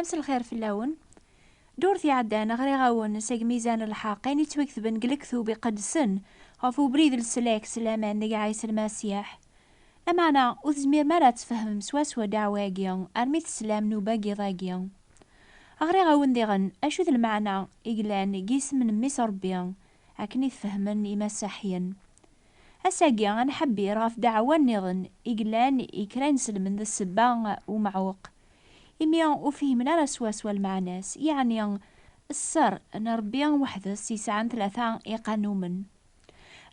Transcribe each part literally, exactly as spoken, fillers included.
Mselxir fell-awen. Ddurt iɛeddan, ɣriɣ-awen seg Mizan Lḥeqq ayen yettwaketben deg Lektub Iqedsen ɣef ubrid n leslak s laman deg Ɛisa Lmasiḥ. Lameɛna, ur tezmirem ara ad tfehmem swaswa ddeɛwa-agi armi teslam nnuba n yiḍ-agi. Ɣriɣ-awen diɣen acu d lmeɛna i yellan deg yisem n Mmi-s n Ṛebbi, akken i t-fehmen imasaḥyen. Ass-agi, ad nḥebbir ɣef ddeɛwa nniḍen i yellan i kra inselmen d ssebba n umeɛweq, imi ur fhimen ara swaswa lmeɛna-s, yeɛni sser n Ṛebbi weḥd-s yesɛan tlata iqanumen.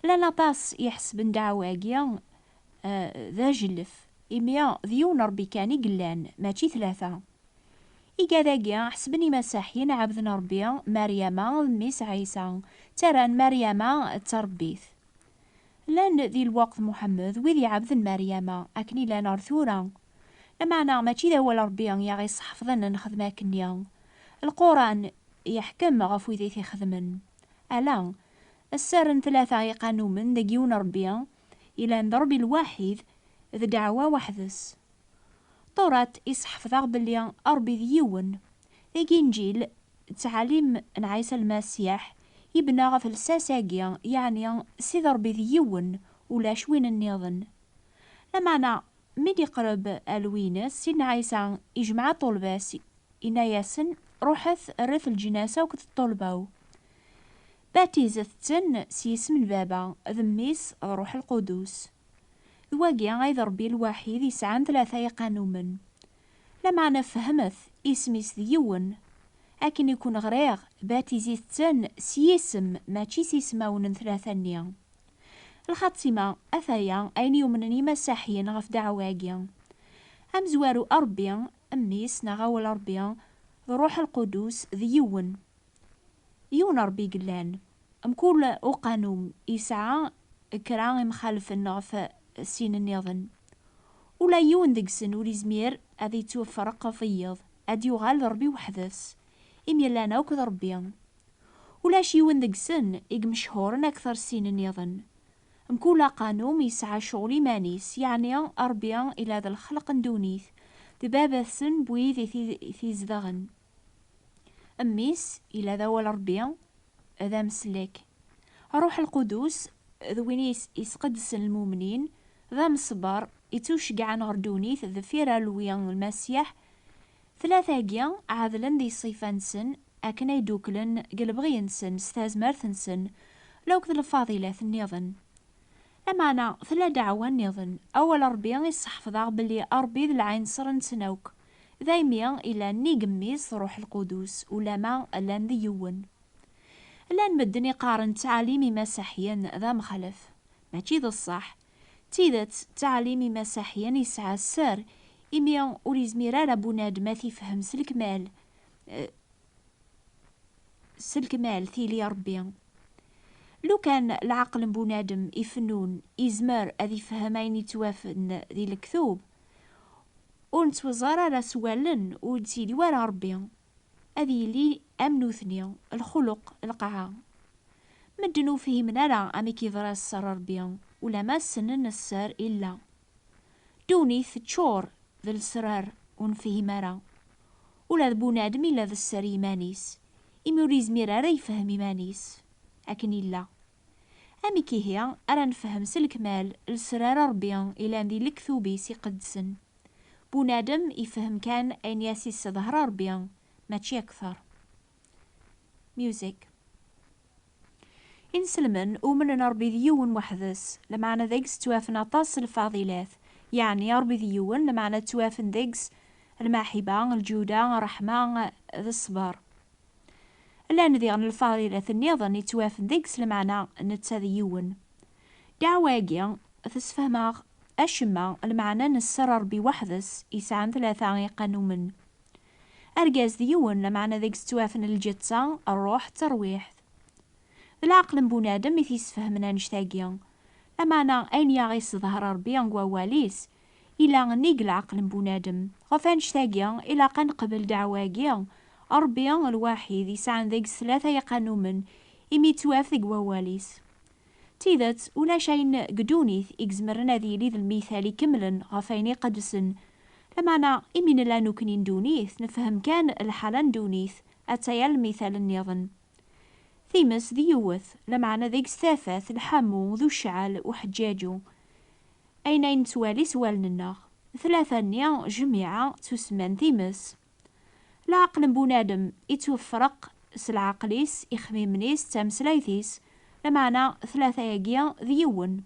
Llan aṭas iḥesben ddeɛwa-agi, eh, d ajellef, imi d yiwen Ṛebbi kan i yellan, mačči tlata. Igad-agi ḥesben imasaḥyen ɛebden Ṛebbi, Meryama d mmi-s Ɛisa, ttarran Meryama d taṛebbit. Llan di lweqt Muḥemmed wid iɛebden Meryama akken i llan ar tura. Lameɛna mačči d awal Ṛebbi i aɣ-iṣeḥfḍen ad nexdem akkenni. Lquran yeḥkem ɣef wid i t-ixedmen. Ala, sser n tlata iqanumen deg yiwen Ṛebbi, ilan d Ṛebbi lwaḥid, d ddeɛwa weḥd-s. Ṭurat iseḥfeḍ-aɣ belli Ṛebbi d yiwen. Deg Inǧil, ttɛalim n Ɛisa Lmasiḥ yebna ɣef lsas-agi, yeɛni Sidi Ṛebbi d yiwen, ulac win nniḍen. Lameɛna, mi d-iqreb alwi-ines, Sidna Ɛisa ijmeɛ ṭṭulba-s, inna-yasen: "Ruḥet, rret lǧnas akked ṭṭulba-w. Batizet-ten s yisem n Baba, d Mmi-s, d Ṛuḥ Lqudus." D wagi ay d Ṛebbi lwaḥid yesɛan tlata iqanumen. Lameɛna fehmet, isem-is d yiwen. Akken i ken-ɣriɣ, batizit-ten s yisem, mačči s ismawen n tlata-nni. Lxatima, ataya ayen yumnen imasaḥyen ɣef ddeɛwa-agi. Amezwaru Ṛebbi, Mmi-s neɣ awal Ṛebbi, d Ṛuḥ Lqudus d yiwen. Yiwen Ṛebbi i yellan. Mkul uqanum yesɛa kra imxalfen ɣef sin nniḍen. Ula yiwen deg-sen ur izmir ad yettwafreq ɣef wiyiḍ, ad yuɣal d Ṛebbi weḥd-s, imi llan akk d Ṛebbi. Ulac yiwen deg-sen i imechhuren akteṛ sin nniḍen. Mkul aqanum yesɛa ccɣel iman-is, yeɛni Ṛebbi ila d lxelq n ddunit, d baba-tsen n wid i t-, i t-izedɣen. Mmi-s ila d awal Ṛebbi, d ameslek. Ṛuḥ Lqudus d win is-, isqedsen lmumnin, d ameṣber, ittuceggɛen ɣer ddunit deffir alwi n Lmasiḥ. Tlata-agi ɛedlen di ṣṣifa-nsen akken ay dduklen deg lebɣi-nsen s tazmert-nsen, lakked lfaḍilat nniḍen. Lameɛna, tella ddeɛwa nniḍen. Awal Ṛebbi isseḥfeḍ-aɣ belli Ṛebbi d lɛinṣer-nsen akk. Daymi ila nnig Mmi-s d Ṛuḥ Lqudus, ulama llan d yiwen. Llan medden iqqaren ttɛalim imasaḥyen d amexlef. Mačči d ṣṣeḥ. D tidet, ttɛalim imasaḥyen yesɛa sser, imi ur izmir ara bunadem ad t-ifhem s lekmal, eh, s lekmal tili Ṛebbi. Lukan lɛeql n bunadem ifennun izmer ad ifhem ayen yettwafen di lektub, ur nettweẓẓar ara s wallen, ur d-tili wara Ṛebbi. Ad yili am nutni, lxuluq, lqaɛa. Medden ur fhimen ara amek yeḍra sser Ṛebbi, ulama ssnen sser illa. Ddunit teččur d lesrar ur nefhim ara. Ula d bunadem illa d sser i yiman-is, imi ur yezmir ara yefhem iman-is akken illa. Amek ihi ara nefhem s lekmal lesrar Ṛebbi ilan di lektub-is iqedsen? Bunadem ifhem kan ayen i as-isseḍher Ṛebbi, mačči akteṛ. Music. Inselmen umnen Ṛebbi d yiwen weḥd-s, lameɛna deg-s ttwafen aṭas n lfaḍilat, yeɛni Ṛebbi d yiwen, lameɛna ttwafen deg-s lmaḥiba, lǧuda, ṛṛeḥma d ṣṣber. Llan diɣen lfaḍilat nniḍen yettwafen deg-s, lameɛna netta d yiwen. Ddeɛwa-agi tessefhem-aɣ acemma, lmeɛna n sser Ṛebbi weḥd-s yesɛan tlata iqanumen. Argaz d yiwen, lameɛna deg-s ttwafen lǧetta, ṛṛuḥ d terwiḥt. D leɛqel n bunadem i t-yessefhmen annect-agi. Lameɛna ayen i aɣ-isseḍher Ṛebbi deg wawal-is, ila nnig leɛqel n bunadem. Ɣef annect-agi, ilaq ad neqbel ddeɛwa-agi, Ṛebbi lwaḥid yesɛan deg-s tlata iqanumen, imi yettwaf deg wawal-is. D tidet, ulac ayen deg ddunit i izemren ad yili d lmital ikemlen ɣef ayen iqedsen, Lameɛna imi nella nekkni n ddunit, nefhem kan lḥala n ddunit, attaya lmital nniḍen. Times d yiwet, lameɛna deg-s tafat, lḥamu d ucɛal uḥeǧǧaǧu. Ayen ay nettwali s wallen-nneɣ. Tlata-nni jmiɛa ttusemman times. Leɛqel n bunadem ittwafreq s leɛqel-is, ixmimen-is, d tameslayt-is, lameɛna tlata-agi d yiwen.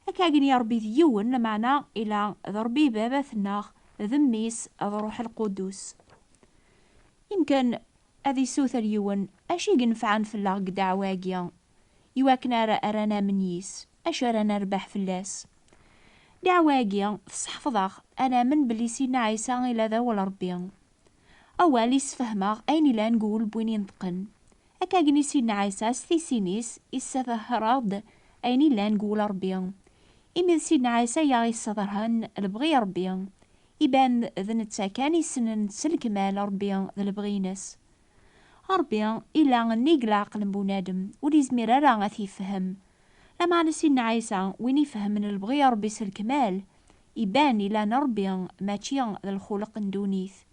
Akka akken Ṛebbi d yiwen, lameɛna ila d Ṛebbi Baba-tneɣ, d Mmi-s, d Ṛuḥ Lqudus. Imken ad isuter yiwen acu i inefɛen fell-aɣ deg ddeɛwa-agi, iwakken ara, ara namen yis, acu ara nerbeḥ fell-as. Ddeɛwa-agi tesseḥfeḍ-aɣ ad namen belli Sidna Ɛisa ila d awal Ṛebbi. Awal issefhem-aɣ ayen ilan deg wul n win ineṭqen. Akka akken i Sidna Ɛisa s tisin-is issaḍher-aɣ-d ayen ilan deg wul Ṛebbi. Imi d Sidna Ɛisa i aɣ-issaḍerhen lebɣi Ṛebbi. Iban d netta kan issnen s lekmal Ṛebbi d lebɣi-ines. Ṛebbi ila nnig leɛqel n bunadem, ur izmir ara ad t-yefhem. Lameɛna Sidna Ɛisa, win ifehmen lebɣi Ṛebbi s lekmal, iban ila n Ṛebbi, mačči d lxuleq n ddunit.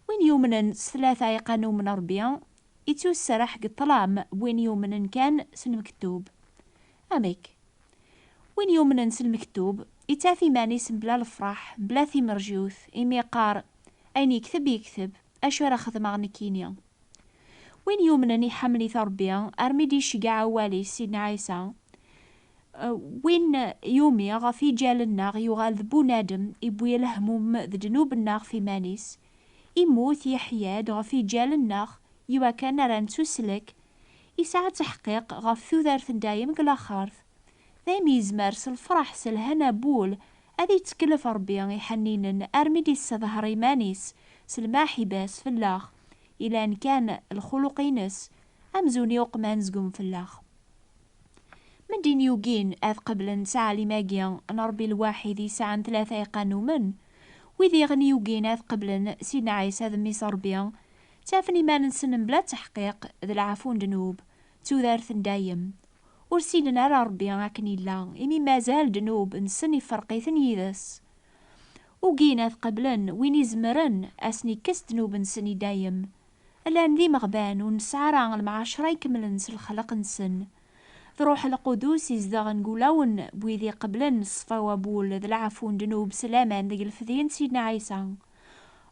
Win yumnen s tlata iqanumen n Ṛebbi, ittuserreḥ deg ṭṭlam n win yumnen kan s lmektub. Amek? Win yumnen s lmektub, ittaf iman-is mebla lefraḥ, mebla timerjut, imi yeqqar, ayen yekteb, yekteb, acu ara xedmeɣ nekkini? Win yumnen iḥemmel-it Ṛebbi, armi d-iceggeɛ awal-is Sidna Ɛisa, eh, win yumi ɣef iǧal-nneɣ yuɣal d bunadem, iwwi lehmum d ddnub-nneɣ ɣef iman-is, immut, yeḥya-d ɣef iǧal-nneɣ, iwakken ara nettuslek, isɛa tteḥqiq ɣef tudert n dayem deg laxert. Dayem yezmer s lefraḥ, s lhana n wul, ad ittekl ɣef Ṛebbi iḥenninen armi d-isseḍher iman-is s lmaḥiba-s fell-aɣ, ilan kan lxuluq-ines amzun i uqman zgun fell-aɣ. Medden yugin ad qeblen ttɛalim-agi n Ṛebbi lwaḥid yesɛan tlata iqanumen, wid iɣen yugin ad qeblen Sidna Ɛisa d Mmi-s Ṛebbi, ttafen iman-nsen mebla tteḥqiq d leɛfu n ddnub, d tudert n dayem. Ur ssinen ara Ṛebbi akken illa, imi mazal ddnub-nsen iferq-iten yid-s. Ugin ad qeblen win izemren ad sen-ikkes ddnub-nsen i dayem. Llan d imeɣban, ur nesɛi ara lemɛacra ikemlen s lexleq-nsen. D Ṛuḥ Lqudus izedɣen deg wulawen n wid iqeblen ṣṣfa wabul d leɛfu n ddnub s laman deg lefdi n Sidna Ɛisa.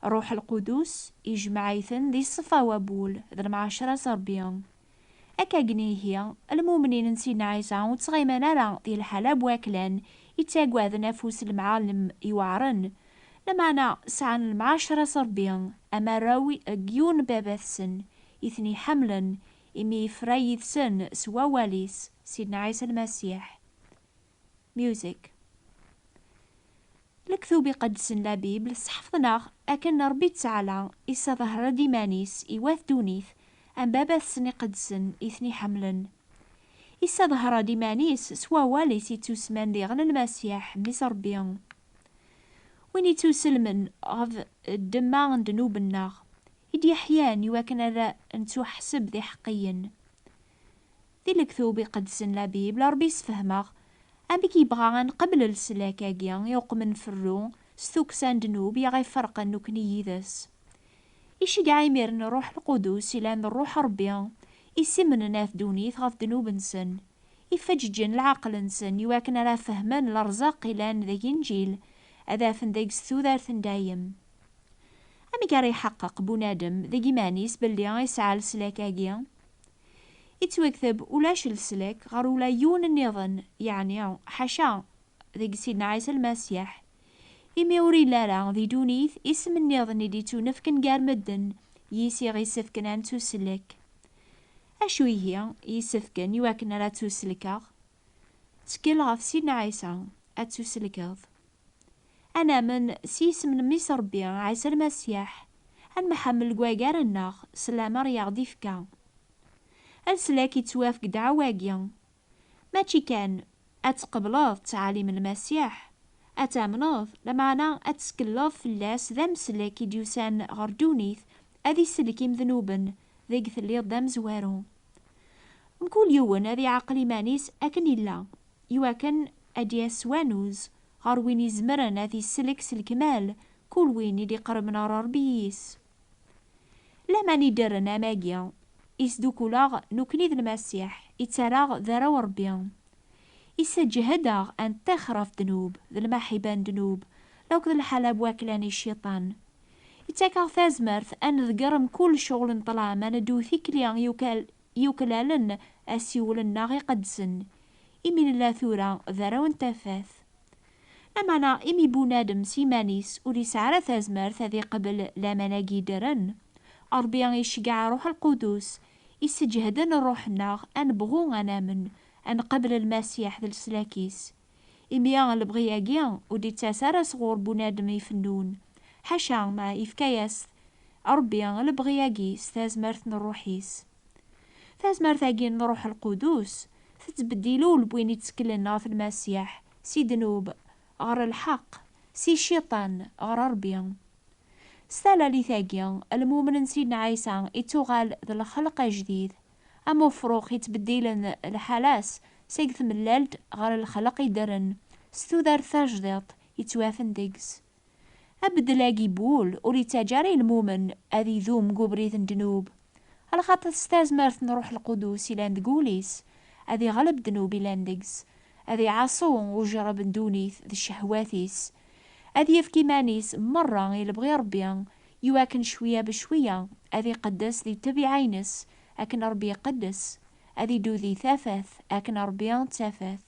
Ṛuḥ Lqudus ijmeɛ-iten di ṣṣfa wabul d lemɛacra s Ṛebbi. Akka akken ihi, lmumnin n Sidna Ɛisa ur ttɣiman ara di lḥala n waklan ittaggaden afus n lemɛalem iweɛren, lameɛna sɛan lemɛacra s Ṛebbi, am arraw n yiwen baba-tsen i ten-iḥemmlen, imi yefra yid-sen s wawal-is, Sidna Ɛisa Lmasiḥ. Music. Lektub iqedsen, la Bible, sseḥfḍen-aɣ akken Ṛebbi Ttaɛla isseḍher-d iman-is i wat ddunit, am baba-tsen iqedsen i ten-iḥemmlen. Isseḍher-d iman-is s wawal-is ittusemman diɣen Lmasiḥ, Mmi-s Ṛebbi. Win ittuselmen ɣef ddemma n ddnub-nneɣ, i d-yeḥyan iwakken ara nettuḥseb d iḥeqqiyen. Di lektub iqedsen, la Bible, Ṛebbi isefhem-aɣ amek yebɣa ad nqabel leslak-agi i uqmen ferru s tukksa n ddnub i aɣ-iferqen nekkni yid-s. Iceggeɛ imiren Ṛuḥ Lqudus ilan d Ṛuḥ Ṛebbi, isimnen at ddunit ɣef ddnub-nsen, ifeǧǧeǧen leɛqel-nsen iwakken ara fehmen lerẓaq ilan deg Inǧil, ad afen deg-s tudert n dayem. Amek ara iḥeqqeq bunadem deg iman-is belli yesɛa leslak-agi? Ittwakteb ulac leslak ɣer ula yiwen nniḍen, yeɛni ḥaca deg Sidna Ɛisa Lmasiḥ, imi ur illi ara di ddunit isem nniḍen i d-ittunefken gar medden, yis i ɣ-isefken ad nettuslek. Acu ihi i isefken iwakken ara ttuslkeɣ? Ttkel ɣef Sidna Ɛisa, ad ttuslkeḍ. Ad namen s yisem n Mmi-s Ṛebbi, Ɛisa Lmasiḥ, ad nḥemmel deg wagar-nneɣ s lamer i aɣ-d-ifka. Leslak ittwaf deg ddeɛwa-agi. Mačči kan ad tqebleḍ ttɛalim n Lmasiḥ, ad tamneḍ, lameɛna ad tettkelleḍ fell-as d ameslek i d-yusan ɣer ddunit ad isellek imednuben deg telliḍ d amezwaru. Mkul yiwen ad iɛqel iman-is akken illa, iwakken ad d-yas s wanuz ɣer win izemren ad isellek s lekmal kul win i d-iqerben ɣer Ṛebbi yis. Laman iddren am agi, isdukul-aɣ nekkni d Lmasiḥ, ittarra-ɣ d arraw n Ṛebbi. Isseǧhed-aɣ ad neṭṭix ɣef ddnub d lmaḥiba n ddnub, lakked lḥala n waklan i cciṭan. Ittak-aɣ tazmert ad nḍegger mkul ccɣel n ṭṭlam, ad neddu tikli yukal-, yuklalen asiwel-nneɣ iqedsen, imi nella tura d arraw n tafat. Lameɛna imi bunadem s iman-is ur yesɛi ara tazmert ad iqbel laman-agi iddren, Ṛebbi iceggeɛ Ṛuḥ Lqudus, isseǧhden ṛṛuḥ-nneɣ ad nebɣu ad namen, ad nqabel Lmasiḥ d leslak-is. Imi lebɣi-agi ur d-ittas ara sɣur bunadem ifennun, ḥaca ma yefka-yas Ṛebbi lebɣi-agi s tazmert n Ṛṛuḥ-is. Tazmert-agi n Ṛuḥ Lqudus tettbeddil ul n win itteklen ɣef Lmasiḥ, si ddnub ɣer lḥeqq, si cciṭan ɣer Ṛebbi. S talalit-agi, lmumen n Sidna Ɛisa ittuɣal d lxelq ajdid, am ufrux ittbeddilen lḥala-s seg tmellalt ɣer lxelq iddren, s tudert tajdiṭ ittwafen deg-s. Abeddel-agi n wul ur ittaǧǧa ara i lmumen ad idum deg ubrid n ddnub, alaxaṭer s tazmert n Ṛuḥ Lqudus ilan deg wul-is, ad iɣleb ddnub ilan deg-s, ad iɛaṣu ujrab n ddunit d ccehwat-is, ad yefk iman-is merra i lebɣi Ṛebbi, iwakken cwiya becwiya ad iqeddes di ṭṭbiɛa-ines akken Ṛebbi iqeddes, ad iddu di tafat akken Ṛebbi d tafat.